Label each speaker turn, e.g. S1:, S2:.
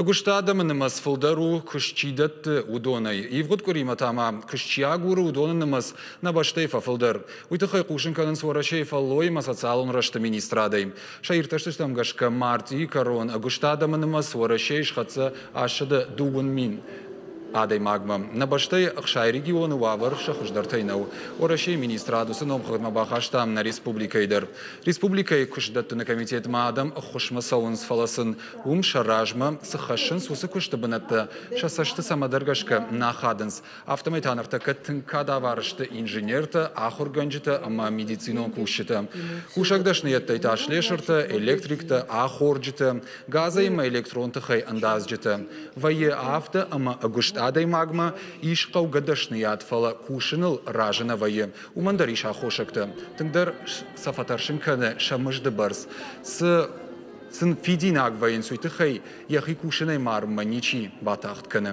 S1: Ӕгуыст адӕмы нымӕц фылдӕр у, куыст чи дӕтты, уыдонӕй. Ивгъуыд къуыримӕ та ма куыст чи агуры, уыдоны нымӕц нӕ бӕстӕйы фӕфылдӕр. Уый тыххӕй хъусын кӕнынц Уӕрӕсейы фӕллой ӕмӕ социалон рӕзты министрадӕй. Сӕ иртӕстытӕм гӕсгӕ мартъийы кӕрон ӕгуыст адӕмы нымӕц Уӕрӕсейы схӕццӕ 130 000 адӕймагмӕ. Нӕ бӕстӕйы 60 регионы уавӕр сӕ хуыздӕртӕй нӕу. Уӕрӕсейы министрад уыцы номхыгъдмӕ бахаста нӕ республикӕйы дӕр. Республикӕйы куыстдӕттыны комитетмӕ адӕм ӕххуысмӕ цӕуынц, фӕлӕ сын уым сӕ размӕ цы хӕссынц, уыцы куысты бынӕттӕ сӕ цӕсты цӕмӕдӕр гӕсгӕ нӕ ахадынц. Афтӕмӕй та ныртӕккӕ тынг кадавар сты инженертӕ, ахуыргӕнджытӕ ӕмӕ медицинон кусджытӕ. Кусӕг дӕсныйӕдтӕй та слесыртӕ, электриктӕ, ахорджытӕ, газӕй ӕмӕ электрон тыхӕй ӕндадзджытӕ. Вӕййы афтӕ, ӕмӕ ӕгуыст адӕймагмӕ ис хъӕугӕ дӕсныйад, фӕлӕ кусыныл разы нӕ вӕййы. Уымӕн дӕр ис аххосӕгтӕ. Тынгдӕр сӕ фӕтӕрсын кӕны сӕ мызды бӕрц. Цы сын фидинаг вӕййынц, уый тыххӕй йӕхи кусынӕй марынмӕ ничи батагъд кӕны.